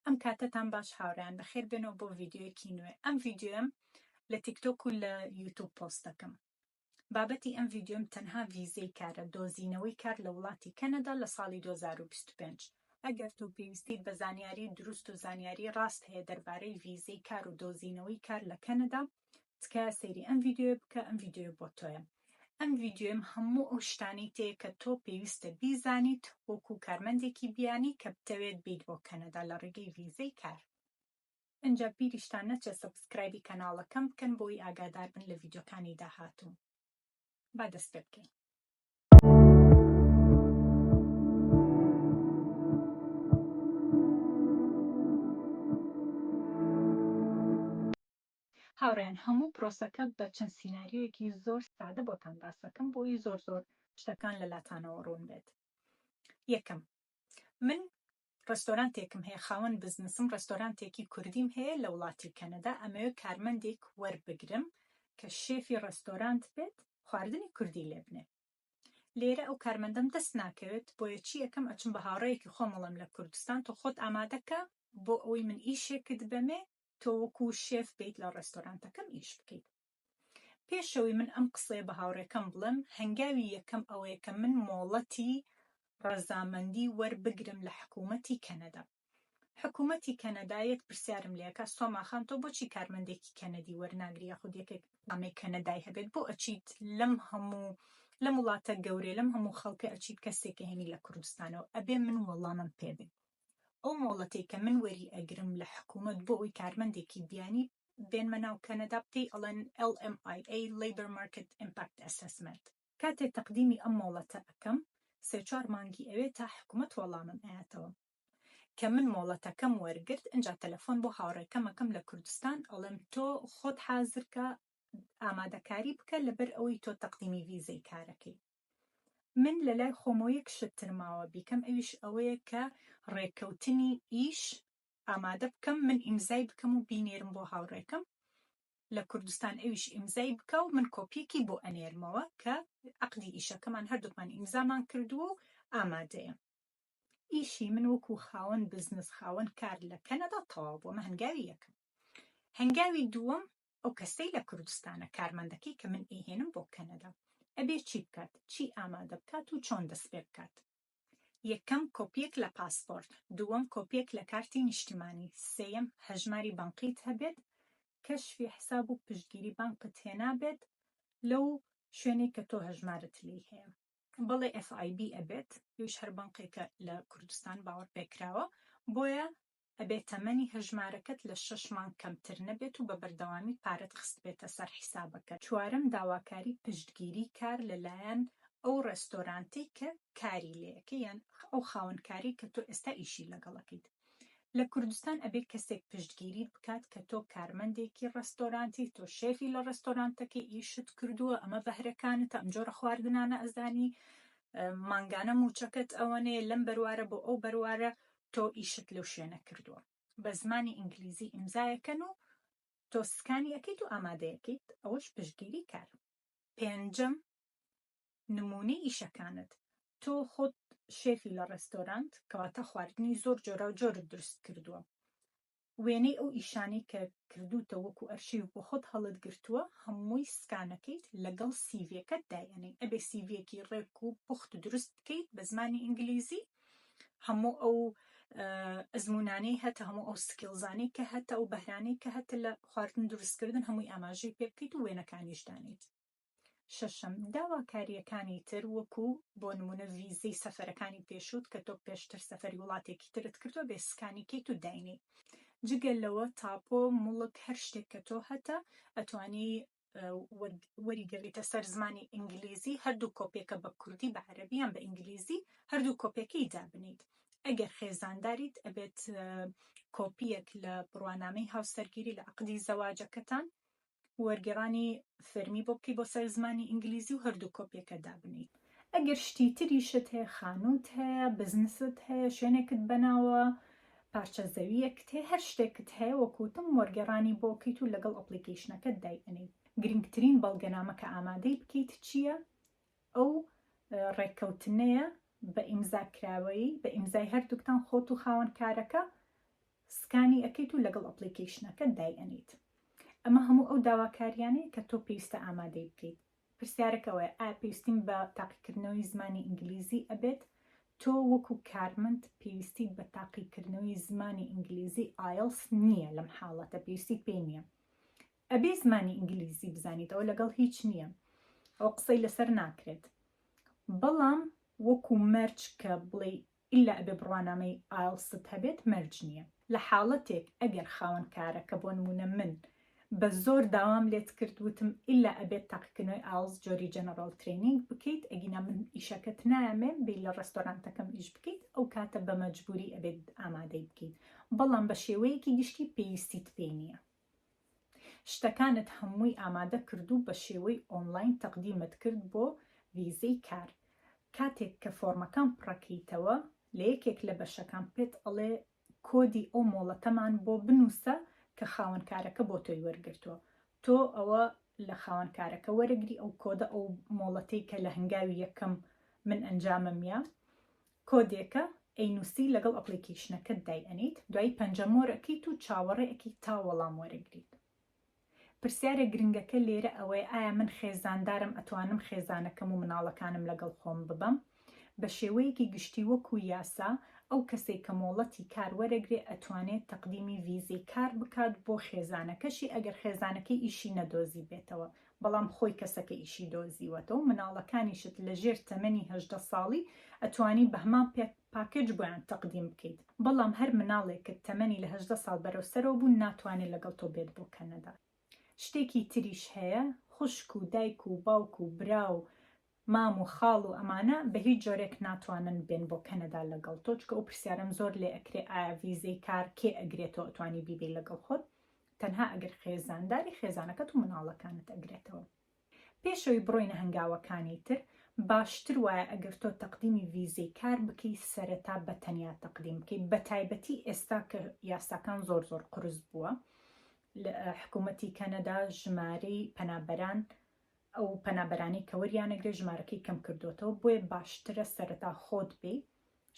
ئەم کاتەتان باش هاوڕێیان بەخێر بێنەوە بۆ ڤیدیۆیەکی نوێ ئەم ڤیدیۆیەم لە تیکتۆک و لە یوتوب پۆست دەکەم بابەتی ئەم ڤیدیۆم تەنها ڤیزەی کارە دۆزینەوەی کار لە وڵاتی کەنەدا لە ساڵی 2025 ئەگەر تۆ پێویستیت بە زانیاری دروست و زانیاری ڕاست هەیە دەربارەی ڤیزەی کار و دۆزینەوەی کار لە کەنەدا تکایە سەیری ئەم ڤیدیۆیە بکە ئەم ڤیدیۆیە بۆ تۆیە. ئەم ڤیدیۆیەم هەموو ئەو شتانەی تێیە کە تۆ پێویستە بیزانیت وەکو کارمەندێکی بیانی کە بتەوێت بێیت بۆ کەنەدا لە ڕێگەی ڤیزەی کار. ئینجا بیریشتان نەچێت subscribe ی کەناڵەکەم بکەن بۆی ئاگادار بن لە ڤیدیۆکانی داهاتووم. با دەست پێ بکەین. هاوڕێیان هەموو پرۆسەکە بە چەند سیناریۆیەکی زۆر سادە بۆتان باسەکەم بۆی زۆر زۆر شتەکان لە لاتانەوە ڕوون بێت. یەکەم، من ڕێستۆرانتێکم هەیە خاوەن بزنسم ڕێستۆرانتێکی کوردیم هەیە لە وڵاتی کەنەدا ئەمەوێت کارمەندێک وەربگرم کە شێفی ڕێستۆرانت بێت خواردنی کوردی لێبنێ. لێرە ئەو کارمەندەم دەست ناکەوێت بۆیە چی ئەکەم ئەچم بە هاوڕێیەکی خۆم ئەڵێم لە کوردستان تۆ خۆت ئامادەکە بۆ ئەوەی من ئیشێکت بەمێ تۆ وەکو شێف بیت لە ڕێستۆرانتەکەم ئیش بکەیت. پێشەوەی من ئەم قسەیە بە هاوڕێکەم بڵێم هەنگاوی یەکەم ئەوەیە کە من مۆڵەتی ڕەزامەندی وەربگرم لە حکوومەتی کەنەدا. حکوومەتی کەنەدا یەت پرسیارم لێ ئەکا سۆما خان تۆ بۆچی کارمەندێکی کەنەدی وەرناگری یاخود یەکێک ئەمەی کەنەدای هەبێت بۆ ئەچیت لەم هەموو لەم وڵاتە گەورەیە لەم هەموو خەڵکە ئەچیت کەسێک ئەهێنی لە کوردستانەوە ئەبێ من وەڵامم پێ بێ. ئەو مۆڵەتەی کە من وەری ئەگرم لە حکوومەت بۆ ئەوەی کارمەندێکی بیانی بێنمە ناو کەنەدا پێی ئەڵێن LMIA Labor Market Impact Assessment. کاتێ تەقدیمی ئەم مۆڵەتە ئەکەم سێ چوار مانگی ئەوێ تا حکوومەت وەڵامم ئەیاتەوە. کە من مۆڵەتەکەم وەرگرت ئنجا تەلەفۆن بۆ هاوڕێکەم ئەکەم لە کوردستان ئەڵێم تۆ خۆت حازرکە ئامادەکاری بکە لەبەر ئەوەی تۆ تەقدیمی ڤیزەی کارەکەی. من لە لای خۆمەوە یەک شت تر ماوە بیکەم ئەویش ئەوەیە کە ڕێکەوتنی ئیش ئامادە بکەم من ئیمزای بکەم و بینێرم بۆ هاوڕێکەم لە کوردستان ئەویش ئیمزای بکا و من کۆپیەکی بۆ ئەنێرمەوە کە عەقدی ئیشەکەمان هەردووکمان ئیمزامان کردووە و ئامادەیە. ئیشی من وەکو خاوەن بزنس خاوەن کار لە کەنەدا تەواو بوو ئەمە هەنگاوی یەکەم. هەنگاوی دووەم ئەو کەسەی لە کوردستانە کارمەندەکەی کە من ئەیهێنم بۆ کەنەدا ئەبێ چی بکات چی ئامادە بکات و چۆن دەست پێ بکات؟ یەکەم کۆپیەک لە پاسپۆرت، دووەم کۆپیەک لە کارتی نیشتیمانی، سێیەم هەژماری بانقیت هەبێت، کەشفی حساب و پشتگیری بانقت هێنابێت لەو شوێنەی کە تۆ هەژمارت لێی هەیە. بەڵێ FIB ئەبێت، ئەویش هەر بانقێکە لە کوردستان باوەڕپێکراوە، بۆیە ئەبێت تەمەنی هەژمارەکەت لە شەش مانگ کەمتر نەبێت و بە بەردەوامی پارەت خستبێتە سەر حیسابەکەت. چوارەم، داواکاری پشتگیری کار لەلایەن ئەو ڕێستۆرانتەی کە کاری لێ ئەکەی یان ئەو خاوەن کارەی کە تۆ ئێستا ئیشی لەگەڵ ئەکەیت. لە کوردستان ئەبێ کەسێک پشتگیریت بکات کە تۆ کارمەندێکی ڕێستۆرانتی، تۆ شێفی لە ڕێستۆرانتەکەی ئیشت کردووە، ئەمە بەهرەکانتە، ئەم جۆرە خواردنانە ئەزانی، مانگانە مووچەکەت ئەوەنەیە، لەم بەروارە بۆ ئەو بەروارە تۆ ئیشت لەو شوێنە کردووە. بە زمانی ئینگلیزی ئیمزایەکەن و تۆ scan ی ئەکەیت و ئامادەیەکەیت ئەوەش پشتگیری کار. پێنجەم، نموونەی ئیشەکانت. تۆ خۆت شێفی لە ڕێستۆرانت کەواتە خواردنی زۆر جۆراوجۆرت دروست کردووە. وێنەی ئەو ئیشانەی کە کردووتە وەکو ئەرشیف بۆ خۆت هەڵت گرتووە هەمووی scan ەکەیت لەگەڵ CV یەکەت دایئەنێی ئەبێ CV یەکی ڕێک و پوخت دروست بکەیت بە زمانی ئینگلیزی هەموو ئەو ئەزموونانەی هەتە هەموو ئەو skills انەی کە هەتە ئەو بەهرانەی کە هەتە لە خواردن دروستکردن هەمووی ئاماژەی پێ بکەیت و وێنەکانیش دانێیت. شەشەم، داواکارییەکانی تر وەکو بۆ نموونە ڤیزەی سەفەرەکانی پێشووت کە تۆ پێشتر سەفەری وڵاتێکی ترت کردووە بێ scan ی کەیت و داینێی. جگە لەوە تاپۆ، موڵک، هەر شتێک کە تۆ هەتە ئەتوانی وەریگەڕیتە سەر زمانی ئینگلیزی هەردوو کۆپیەکە بە کوردی بە عەرەبی یان بە ئینگلیزی هەردوو کۆپیەکەی دابنێیت. ئەگەر خێزانداریت ئەبێت کۆپیەک لە بڕوانامەی هاوسەرگیری لە عەقدی زەواجەکەتان وەرگێڕانی فەرمی بۆ بکەی بۆ سەر زمانی ئینگلیزی و هەردوو کۆپیەکە دابنێیت. ئەگەر شتی تریشت هەیە، خانووت هەیە، بزنست هەیە، شوێنێکت بەناوە، پارچە زەوییەکت هەیە، هەر شتێکت هەیە وەکو وتم وەرگێڕانی بۆ بکەیت و لەگەڵ application ەکەت دایئەنێیت. گرنگترین بەڵگەنامە کە ئامادەی بکەیت چییە؟ ئەو ڕێککەوتنەیە بە ئیمزا کراوەیی، بە ئیمزای هەردووکتان خۆت و خاوەن کارەکە. scan ی ئەکەیت و لەگەڵ application ەکە دای ئەنیت. ئەمە هەموو ئەو داواکاریانەیە کە تۆ پێویستە ئامادەی بکەیت. پرسیارەکە ئەوەیە ئایا پێویستیم بە تاقیکردنەوەی زمانی ئینگلیزی ئەبێت؟ تۆ وەکو کارمەند پێویستیت بە تاقیکردنەوەی زمانی ئینگلیزی IELTS نییە لەم حاڵەتە پێویستیت پێی نییە. ئەبێ زمانی ئینگلیزی بزانیت ئەوە لەگەڵ هیچ نییە ئەوە قسەی لەسەر ناکرێت بەڵام وەکو مەرج کە بڵێی ئیلا ئەبێ بڕوانامەی IELTS ت هەبێت مەرج نییە. لە حاڵەتێک ئەگەر خاوەن کارەکە بۆ نموونە من بە زۆر داوام لێت کرد وتم ئیلا ئەبێت تاقیکردنەوەی IELTS جۆری general training بکەیت ئەگینا من ئیشەکەت نایەمێ بێی لە ڕێستۆرانتەکەم ئیش بکەیت ئەو کاتە بە مەجبوری ئەبێت ئامادەی بکەیت بەڵام بە شێوەیەکی گشتی پێویستیت پێی نییە. شتەکانت هەمووی ئامادە کردو بە شێوەی ئۆنلاین تەقدیمت کرد بۆ ڤیزەی کار کاتێک کە فۆرمەکان پڕەکەیتەوە لە یەکێک لە بەشەکان پێت ئەڵێ کۆدی ئەو مۆڵەتەمان بۆ بنوسە کە خاوەن کارەکە بۆ تۆی وەرگرتووە تۆ ئەوە لە خاوەن کارەکە وەرەگری ئەو کۆدە ئەو مۆڵەتەی کە لە هەنگاوی یەکەم من ئەنجامم یا کۆدێکە ئەینوسی لەگەڵ application ەکەت دایئەنێیت دوایی پەنجەمۆر ئەکەیت و چاوەڕێ ئەکەیت تا وەڵام وەرەگریت. پرسیارە گرنگەکە لێرە ئەوەیە ئایا من خێزاندارم ئەتوانم خێزانەکەم و مناڵەکانم لەگەڵ خۆم ببەم؟ بە شێوەیەکی گشتی وەکو یاسا ئەو کەسەی کە مۆڵەتی کار وەرەگرێ ئەتوانێت تەقدیمی ڤیزەی کار بکات بۆ خێزانەکەشی ئەگەر خێزانەکەی ئیشی نەدۆزیبێتەوە بەڵام خۆی کەسەکە ئیشی دۆزیوەتەوە مناڵەکانیشت لە ژێر تەمەنی 18 ساڵی ئەتوانی بەهەمان پاکێج بۆیان تەقدیم بکەیت بەڵام هەر مناڵێکت تەمەنی لە 18 ساڵ بەرەو سەرەوە بوو ناتوانێت لەگەڵ تۆ بێت بۆ کەنەدا. شتێکی تریش هەیە خوشک و دایک و باوک و برا و مام و خاڵ و ئەمانە بە هیچ جۆرێک ناتوانن بێن بۆ کەنەدا لەگەڵ تۆ چونکە ئەو پرسیارەم زۆر لێ ئەکرێ ئایا ڤیزەی کار کێ ئەگرێتەوە ئەتوانی بیبەی لەگەڵ خۆت تەنها ئەگەر خێزانداری خێزانەکەت و مناڵەکانت ئەگرێتەوە. پێش ئەوەی بڕۆینە هەنگاوەکانی تر باشتر وایە ئەگەر تۆ تەقدیمی ڤیزەی کار بکەی سەرەتا بە تەنیا تەقدیم بکەی بەتایبەتی ئێستا کە یاساکان زۆر زۆر قورس بووە حکوومەتی کەنەدا ژمارەی پەنابەران ئەو پەنابەرانەی کە وەریانەگرێت ژمارەکەی کەم کردوێتەوە بۆیە باشترە سەرەتا خۆت بێی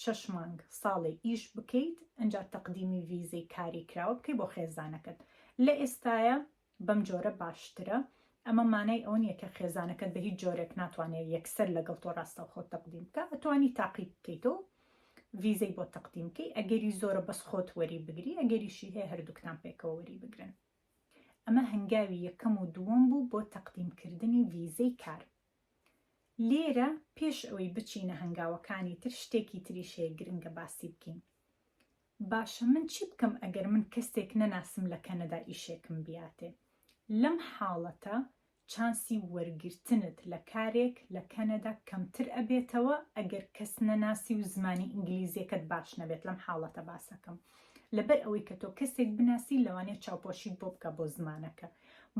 شەش مانگ ساڵێ ئیش بکەیت ئەجا تەقدیمی ڤیزەی کاری کراوە بکەیت بۆ خێزانەکەت لە ئێستاە بەم جۆرە باشترە ئەمە مانای ئەوە نییە کە خێزانەکەت بە هیچ جۆرێک ناتوانێت یەکسەر لەگەڵ تۆ ڕاستەوخۆ تەقدیم بکە ئەتوانی تاقی بکەیتەوە ڤیزەی بۆ تەقدیم بکەی ئەگەری زۆرە بەس خۆت وەری بگری ئەگەریشی هەیە هەردووکتان پێکەوە وەری بگرن ئەمە هەنگاوی یەکەم و دووەم بوو بۆ تەقدیمکردنی ڤیزەی کار. لێرە پێش ئەوەی بچینە هەنگاوەکانی تر شتێکی تریش هەیە گرنگە باسی بکەین. باشە من چی بکەم ئەگەر من کەسێک نەناسم لە کەنەدا ئیشێکم بیاتێ؟ لەم حاڵەتە چانسی وەرگرتنت لە کارێک لە کەنەدا کەمتر ئەبێتەوە ئەگەر کەس نەناسی و زمانی ئینگلیزیەکەت باش نەبێت لەم حاڵەتە باسەکەم لەبەر ئەوەی کە تۆ کەسێک بناسی لەوانەیە چاوپۆشیت بۆ بکا بۆ زمانەکە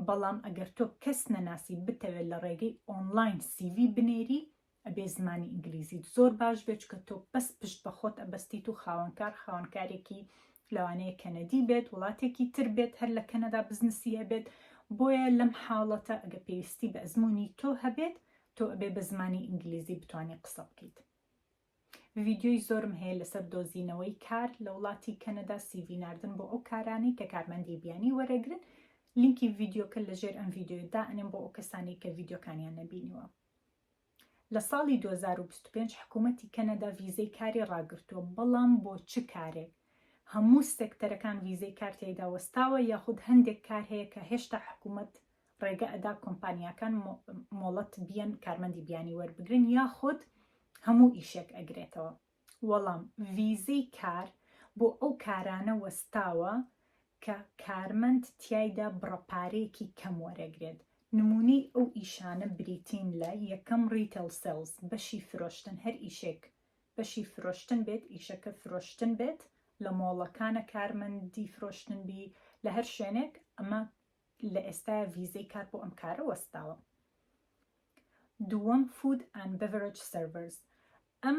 بەڵام ئەگەر تۆ کەس نەناسی بتەوێت لە ڕێگەی ئۆنلاین CV بنێری ئەبێ زمانی ئینگلیزیت زۆر باش بێت چونکە تۆ بەس پشت بە خۆت ئەبەستیت و خاوەنکار خاوەنکارێکی لەوانەیە کەنەدی بێت وڵاتێکی تر بێت هەر لە کەنەدا بزنسی هەبێت بۆیە لەم حاڵەتە ئەگە پێویستی بە ئەزمموونی تۆ هەبێت تۆ ئەبێ بە زمانی ئینگلیزی بتانی قسە بکەیت. ڤیدیۆی زۆرم هەیە لەسەر دۆزینەوەی کار لە وڵاتی کەنەدا CV ناردن بۆ ئەو کارانەی کە کارمەندی بیانی وەرەگرن لینکی ڤیدیۆکە لەژێر ئەم ڤیدیۆیە دائەنێم بۆ ئەو کەسانەی کە ڤیدیۆکانیان نەبینیوە. لە ساڵی 2025 حکوومەتی کەنەدا ڤیزەی کاری ڕاگرتووە، بەڵام بۆ چ کارێک؟ هەموو سێکتەرەکان ڤیزەی کار تیایدا وەستاوە یاخود هەندێک کار هەیە کە هێشتا حکوومەت ڕێگە ئەدا کۆمپانیاکان مۆڵەت بیەن کارمەندی بیانی وەربگرن یاخود هەموو ئیشێک ئەگرێتەوە؟ وەڵام، ڤیزەی کار بۆ ئەو کارانە وەستاوە کە کارمەند تیایدا بڕە پارەیەکی کەم وەرەگرێت، نموونەی ئەو ئیشانە بریتین لە، یەکەم retail sales، بەشی فرۆشتن، هەر ئیشێک بەشی فرۆشتن بێت، ئیشەکە فرۆشتن بێت، لە مۆڵەکانە کارمەندی فرۆشتن بی، لە هەر شوێنێک، ئەمە لە ئێستایا ڤیزەی کار بۆ ئەم کارە وەستاوە. دووەم food and beverage servers، ئەم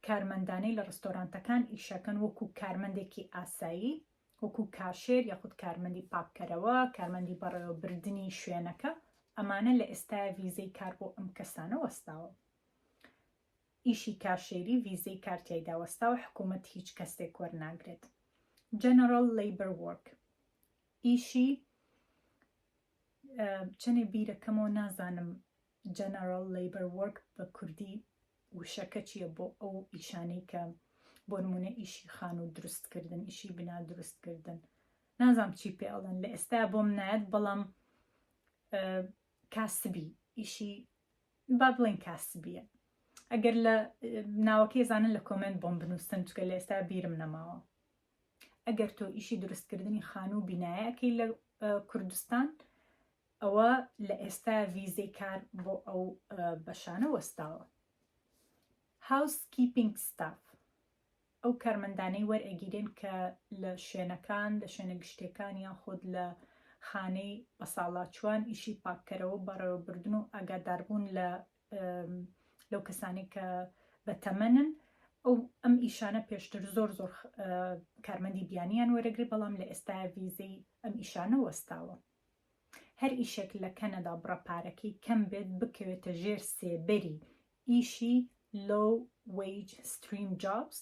کارمەندانەی لە ڕستۆرانتەکان ئیشەکەن وەکو کارمەندێکی ئاسایی وەکو cashier یاخود کارمەندی پاککەرەوە کارمەندی بەڕێوەبردنی شوێنەکە ئەمانە لە ئێستایا ڤیزەی کار بۆ ئەم کەسانە وەستاوە ئیشی cashier ی ڤیزەی کار تیایدا وەستاوە حکوومەت هیچ کەسێک وەرناگرێت. General Labor Work ئیشی چەنێ بیرەکەمەوە نازانم General Labor Work بە کوردی وشەکە چییە بۆ ئەو ئیشانەی کە بۆ نمونە ئیشی خانوو دروستکردن ئیشی بنا دروستکردن نازانم چی پێ ئەڵێن لە ئێستا بۆم نایەت بەڵام کاسبی ئیشی با بڵێن کاسبیە ئەگەر لە ناوەکەی زانن لە comment بۆم بنووسن چکە لە ئێستا بیرم نەماوە ئەگەر تۆ ئیشی دروستکردنی خانوو و بینایەکەی لە کوردستان ئەوە لە ئێستا ڤیزەی کار بۆ ئەو بەشانە وەستاوە. Housekeeping staff، ئەو کارمەندانەی وەرئەگیرێن کە لە شوێنەکان، لە شوێنە گشتیەکان یاخود لە خانەی بەساڵاچوان ئیشی پاککەرەوە و بەڕێوەبردن و ئاگاداربوون لە لەو کەسانەی کە بە تەمەنن ئەو ئەم ئیشانە پێشتر زۆر زۆر کارمەندی بیانیان وەرەگرێت بەڵام لە ئێستا ڤیزەی ئەم ئیشانە وەستاوە. هەر ئیشێک لە کەنەدا بڕە پارەکەی کەم بێت بکەوێتە ژێر سێبەری ئیشی Low Wage Stream Jobs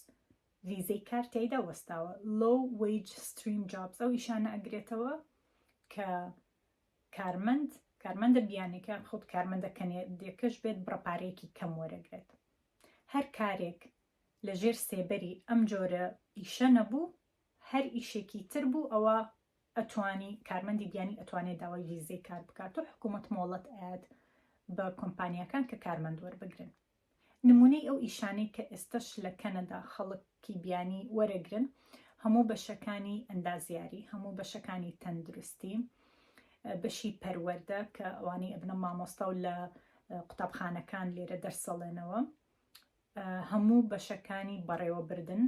ڤیزەی کار تیایدا وەستاوە. Low Wage Stream Jobs ئەو ئیشانە ئەگرێتەوە کە کارمەند، کارمەندە بیانیەکە یان خود کارمەندە کەنەدیەکەش بێت بڕە پارەیەکی کەم وەرەگرێت. هەر کارێک لە ژێر سێبەری ئەم جۆرە ئیشە نەبوو هەر ئیشێکی تر بوو ئەوا ئەتوانی کارمەندی بیانی ئەتوانێت داوای ڤیزەی کار بکات و حکوومەت مۆڵەت ئەیات بە کۆمپانیاکان کە کارمەند وەربگرن. نمونەی ئەو ئیشانەی کە ئێستەش لە کەنەدا خەڵکی بیانی وەرەگرن هەموو بەشەکانی ئەندازیاری، هەموو بەشەکانی تەندروستی، بەشی پەروەردە کە ئەوانەی ئەبنە مامۆستا و لە قوتابخانەکان لێرە دەرسەڵێنەوە، هەموو بەشەکانی بەڕێوەبردن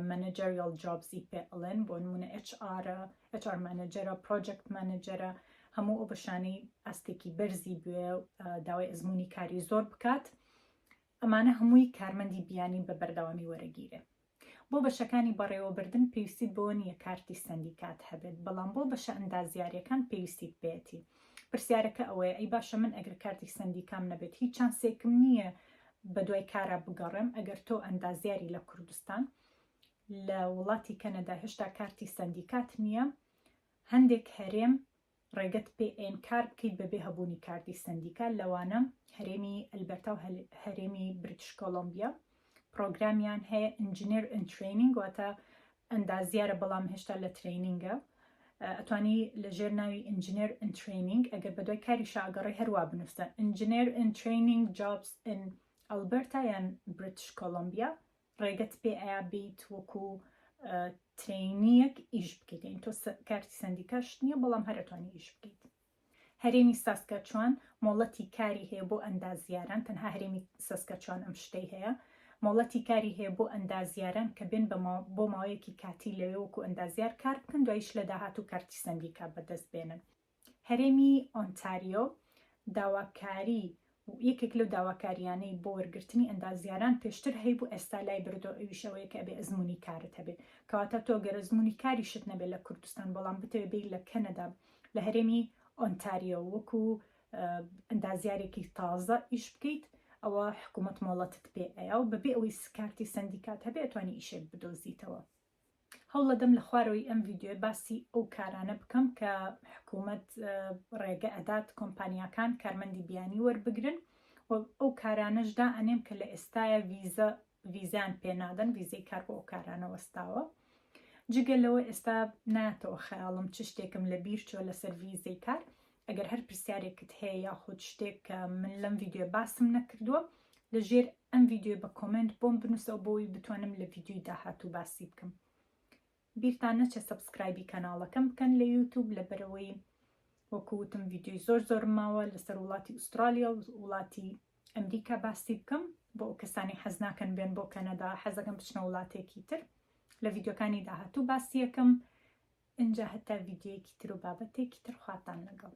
Managerial Jobs ی پێ ئەڵێن بۆ نمونە HR HR Manager ە Project Manager ە هەموو ئەو بەشانەی ئاستێکی بەرزی بوێ داوای ئەزمموی کاری زۆر بکات ئەمانە هەمووی کارمەندی بیانی بە بەردەوامی وەرەگیرێ بۆ بەشەکانی بەڕێوەبردن پێویستیت بەوە نییە کارتی سەندیکات هەبێت بەڵام بۆ بەشە ئەندازیاریەکان پێویستیت پێیەتی پرسیارەکە ئەوەیە ئەی باشە من ئەگەر کارتی سەندیکام نەبێت هیچ چانسێکم نییە بەدوای کارا بگەڕێم ئەگەر تۆ ئەندازیاری لە کوردستان لە وڵاتی کەنەدا هێشتا کارتی سەندیکات نییە هەندێک هەرێم ڕێگەت پێ ئێن کار بکەیت بەبێ هەبوونی کارتی سەندیکا لەوانە هەرێمی ئەلبەرتا و هەرێمی بریتش کۆلۆمبیا پرۆگرامیان هەیە Engineer in Training واتە ئەندازیارە بەڵام هێشتا لە training ە ئەتوانی لە ژێر ناوی Engineer in Training ئەگەر بەدوای کاریشا ئەگەڕێی هەروا بنووسە Engineer in Training Jobs in Alberta یان British Columbia ڕێگەت پێ ئەیا بیت وەکو trainee یەک ئیش بکەیت یانی تۆ کارتی سەندیکاشت نییە بەڵام هەر ئەتوانی ئیش بکەیت. هەرێمی ساسکاچوان مۆڵەتی کاری هەیە بۆ ئەندازیاران، تەنها هەرێمی ساسکاچوان ئەم شتەی هەیە، مۆڵەتی کاری هەیە بۆ ئەندازیاران کە بێن بە بۆ ماوەیەکی کاتی لەوێ وەکو ئەندازیار کار بکەن دواییش لە داهاتوو کارتی سەندیکا بەدەست بێنن. هەرێمی ئۆنتاریۆ داواکاری یەکێک لەو داواکاریانەی بۆ وەرگرتنی ئەندازیاران پێشتر هەیبوو ئێستا لای بردووە ئەویش ئەوەیە کە ئەبێ ئەزموونی کارت هەبێ کەواتە تۆ گەر ئەزموونی کاریشت نەبێ لە کوردستان بەڵام بتەوێ بێی لە کەنەدا لە هەرێمی ئۆنتاریۆ وەکو ئەندازیارێکی تازە ئیش بکەیت ئەوە حکوومەت مۆڵەتت پێ ئەیا و بەبێ ئەوەی کارتی سەندیکات هەبێ ئەتوانی ئیشێک بدۆزیتەوە. هەوڵەدەم لە خوارەوەی ئەم ڤیدیۆیە باسی ئەو کارانە بکەم کە حکوومەت ڕێگە ئەدات کۆمپانیاکان کارمەندی بیانی وەربگرن و ئەو کارانەش دائەنێم کە لە ئێستایا ڤیزە ڤیزیان پێ نادەن ڤیزەی کار بۆ ئەو کارانە وەستاوە جگە لەوە ئێستا ناتەوە خەیاڵم چ شتێکم لە بیر چوە لەسەر ڤیزەی کار ئەگەر هەر پرسیارێکت هەیە یاخود شتێک کە من لەم ڤیدیۆ باسم نەکردووە لە ژێر ئەم ڤیدیۆ بە comment بۆم بنووسەوە بۆی بتوانم لە ڤیدیۆی داهاتوو باسی بکەم بیرتان نەچێ subscribe ی کەناڵەکەم بکەن لە یوتوب لەبەرئەوەی وەکو وتم ڤیدیۆی زۆر زۆرم ماوە لەسەر وڵاتی ئوسترالیا و وڵاتی ئەمریکا باسی بکەم بۆ ئەو کەسانی حەز ناکەن بێن بۆ کەنەدا حەزەکەم بچنە وڵاتێکی تر لە ڤیدیۆکانی داهاتوو باسی یەکەم ئینجا هەتا ڤیدیۆیەکی تر و بابەتێکی تر خواتان لەگەڵ.